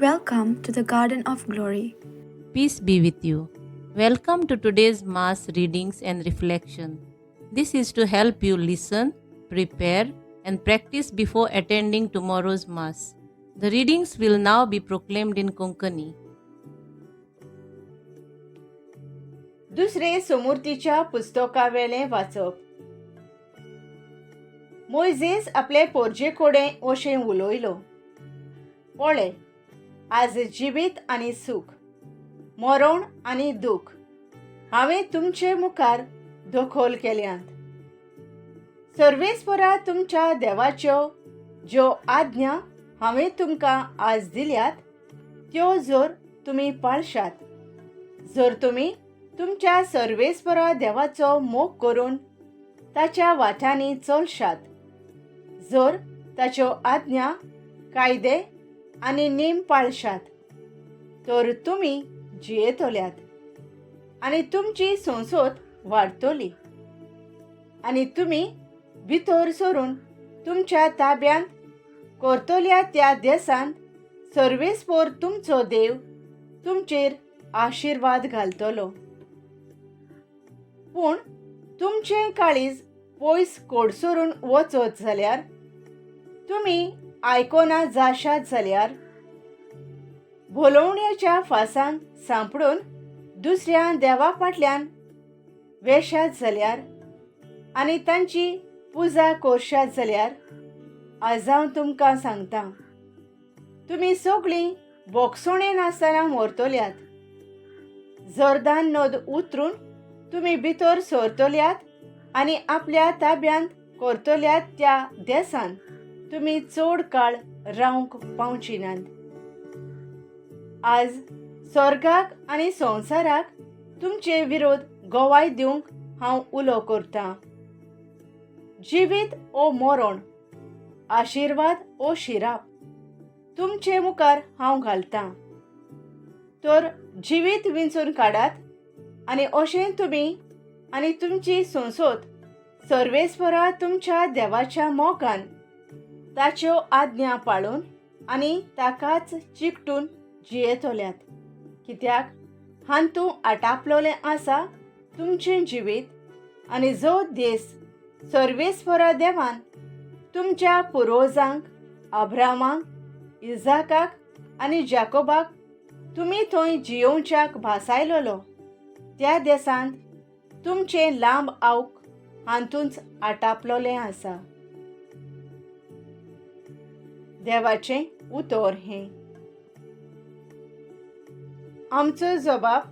Welcome to the Garden of Glory. Peace be with you. Welcome to today's Mass readings and reflection. This is to help you listen, prepare, and practice before attending tomorrow's Mass. The readings will now be proclaimed in Konkani. दुसरे समूर्तीच्या पुस्तकावेलें वाचप. मोयजेस आपले पोरजे कडेन अशें उलयलो, पळय, आज जिवीत आनी सूख, मरण आनी दूख हांवें तुमचे मुखार दखल केल्यांत. सर्वेस्परा तुमच्या देवाच्यो ज्यो आज्ञा हांवें तुमकां आज दिल्यात त्यो जर तुमी पाळशात, जर तुमी तुमच्या सर्वेस्परा देवाचो मोग करून ताच्या वाटांनी चलशात, जर ताच्यो आज्ञा, कायदे आनी नेम पाळशात, तर तुमी जियेतल्यात आनी तुमची संसद वाडटली आनी तुमी भितर सरून तुमच्या ताब्यांत करतल्या त्या देसांत सर्वेस्पोर तुमचो देव तुमचेर आशिर्वाद घालतलो. पूण तुमचें काळीज पयस कोडसरून वचत जाल्यार, तुमी आयकोना जाशात जाल्यार, भोलोवण्याच्या फासांक सांपडून दुसऱ्या देवा फाटल्यान वेशात जाल्यार आनी तांची पुजा करशात जाल्यार, आज हांव तुमकां सांगता, तुमी सगळीं बोगसोणे नासतना मरतल्यात. जर्दान नद उतरून तुमी भितर सरतल्यात आनी आपल्या ताब्यांत करतल्यात त्या देसान तुमी चड काळ रावंक पावची नात. आज स्वर्गाक आनी संवसाराक तुमचे विरोध गवाय दिवंक हांव उलो करतां. जिवीत ओ मरण, आशिर्वाद ओ शिराप तुमचे मुखार हांव घालतां. तर जिवीत विंचून काडात आनी अशें तुमी आनी तुमची संसद सर्वेस्परा तुमच्या देवाच्या मोगान ताच्यो आज्ञा पाळून आनी ताकाच चिकटून जियेतल्यात. कित्याक हांतू आटापलोलें आसा तुमचें जिवीत आनी जो देस सर्वेस्परा देवान तुमच्या पुर्वजांक, अब्रामाक, इजाकाक आनी जाकोबाक तुमी थंय जियोवच्याक भासायलोलो त्या देसांत तुमचें लांब आवक हातूंच आटापलोलें आसा. देवाचें उतर हें. आमचो जबाब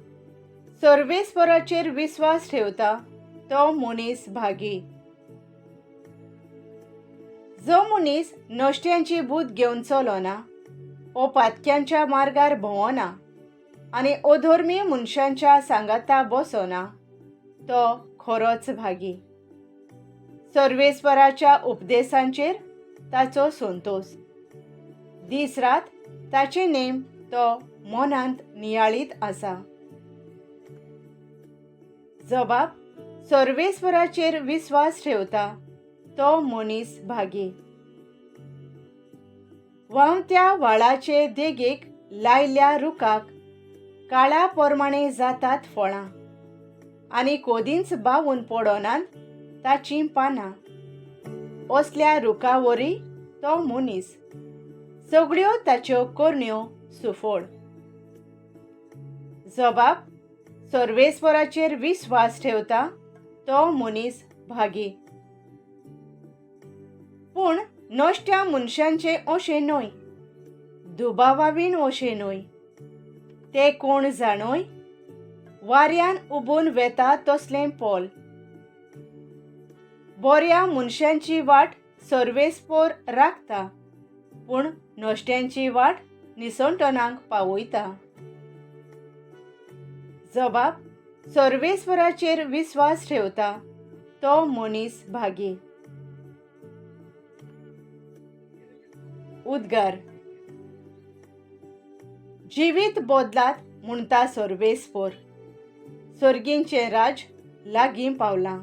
सर्वेस्पराचेर विस्वास ठेवता तो मनीस भागी. जो मनीस नश्ट्यांची बूद घेवन चलना, ओ पातक्यांच्या मार्गार भोंवना आनी अधर्मी मनशांच्या सांगाता बसना, तो खरोच भागी. सर्वेस्पराच्या उपदेसांचेर ताचो संतोस, दीस रात ताचे नेम तो मनांत नियाळीत आसा. जबाब सर्वेस्पराचेर विस्वास ठेवता तो मनीस भागी. व्हांवत्या व्हाळाचे देगेक लायल्या रुखाक काळा प्रमाणे जातात फळां आनी कोदींच बावून पडनात ताचीं पानां. असल्या रुखा वरी तो मनीस, सगळ्यो ताच्यो करण्यो सुफळ. जबाब सर्वेस्पराचेर विस्वास ठेवता तो मनीस भागी. पूण नश्ट्या मनशांचें अशें न्हय, दुबावावीन अशें न्हय. ते कोण जाणय, वाऱ्यान उबून वेता तसलें पोल. बऱ्या मनशांची वाट सर्वेस्पोर राखता, पूण नश्ट्यांची वाट निसणटणाक पावयता. जबाब सर्वेस्पराचेर विस्वास ठेवता तो मनीस भागी. उद्गार. जिवीत बदलात म्हणटा सर्वेस्पोर, सर्गींचें राज लागीं पावलां.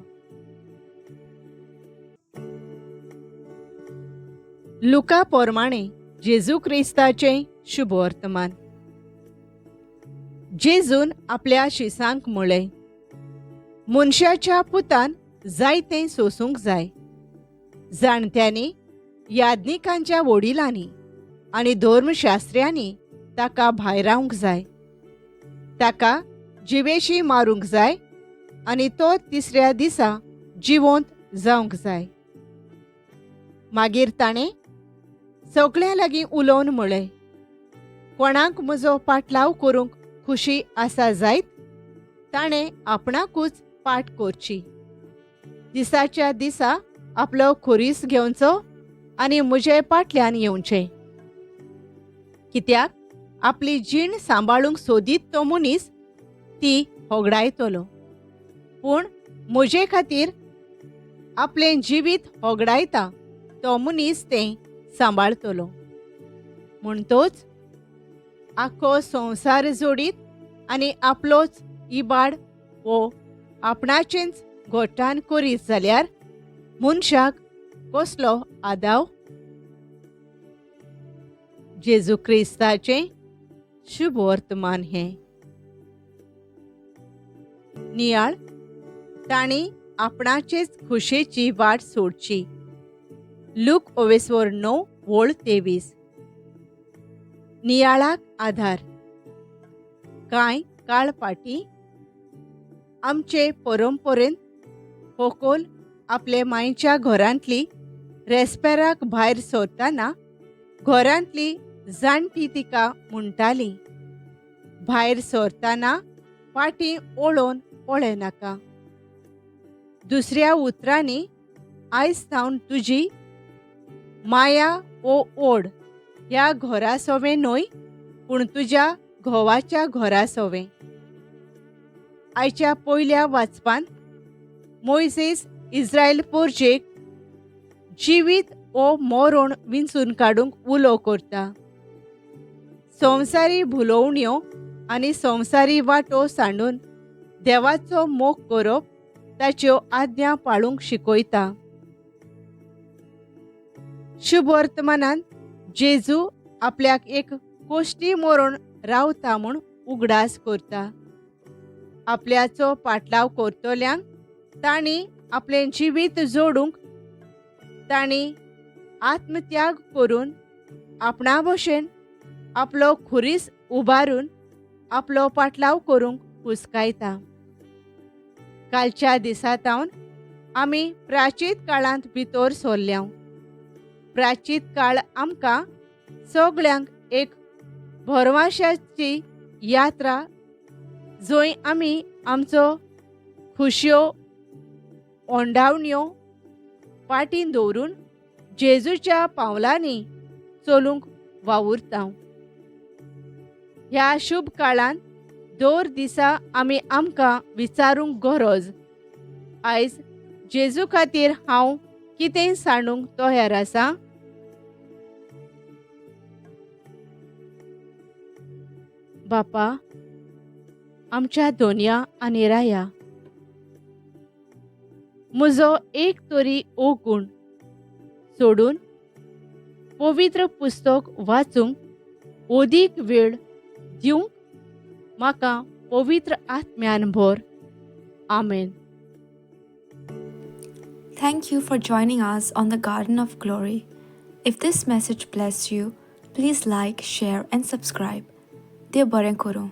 लुका पोरमाणे जेजू क्रिस्ताचें शुभवर्तमान. जेजून आपल्या शिसांक म्हळें, मनशाच्या पुतान जायतें सोसूंक जाय. जाणट्यांनी, याज्ञिकांच्या वडिलांनी आनी धर्मशास्त्र्यांनी ताका भायरावंक जाय, ताका जिवेशी मारूंक जाय आनी तो तिसऱ्या दिसा जिवंत जावंक जाय. मागीर ताणें सगळ्यां लागीं उलोवन म्हळें, कोणाक म्हजो पाटलाव करूंक खुशी आसा जायत ताणें आपणाकूच पाट करची, दिसाच्या दिसा आपलो खुरीस घेवचो आनी म्हजे पाटल्यान येवचें. कित्याक आपली जीण सांबाळूंक सोदीत तो मनीस ती होगडायतलो, पूण म्हजे खातीर आपलें जिवीत होगडायता तो मनीस तें सांबाळतलो. म्हणटोच आख्खो संवसार जोडीत आनी आपलोच इबाड वो आपणाचेंच घोटान करीत जाल्यार मनशाक कसलो आदाव? जेजू क्रिस्ताचें शुभ वर्तमान हें. नियाळ तांणी आपणाचेच खुशेची वाट सोडची. लूक ओवेस्वर 9:23. नियाळाक आधार. कांय काळ फाटीं आमचे परंपरेन होकोल आपले मांयच्या घरांतली रेस्पेराक भायर सरतना घरांतली जाणटी तिका म्हणटाली, भायर सरतना फाटीं ओळोवन पळयनाका. दुसऱ्या उतरांनी, आयज सावन तुजी माया ओ ओड ह्या घरा सोवें न्हय, पूण तुज्या घोवाच्या घरा सोवें. आयच्या पयल्या वाचपांत मोयजेस इस्रायल पोरजेक जिवीत ओ मरण विंचून काडूंक उलो करता. संवसारी भुलोवण्यो आनी संवसारी वाटो सांडून देवाचो मोग करप, ताच्यो आज्ञा पाळूंक शिकयता. शुभ वर्तमानान जेजू आपल्याक एक कोश्टी मरण रावता म्हूण उगडास करता. आपल्याचो पाटलाव करतल्यांक तांणी आपलें जिवीत जोडूंक तांणी आत्मत्याग करून आपणा भशेन आपलो खुरीस उबारून आपलो पाटलाव करूंक हुस्कायता. कालच्या दिसा तावन आमी प्राचीत काळांत भितर सरल्या. प्राचीत काळ आमकां सगळ्यांक एक भरवाशाची यात्रा, जंय आमी आमचो खुशयो ओंडावण्यो पाटीन दवरून जेजूच्या पावलांनी चलूंक वावुरता. ह्या शुभ काळांत दर दिसा आमी आमकां विचारूंक गरज, आयज जेजू खातीर हांव कितें सांडूंक तयार आसा? बापा, आमच्या दोनया आनी राया, म्हजो एक तरी ओगुण सोडून पवित्र पुस्तक वाचूंक अदीक वेळ दिवंक म्हाका पवित्र आत्म्यान भर. आमेन. Thank you for joining us on the Garden of Glory. If this message blessed you, please like, share, and subscribe. देव बरें करूं.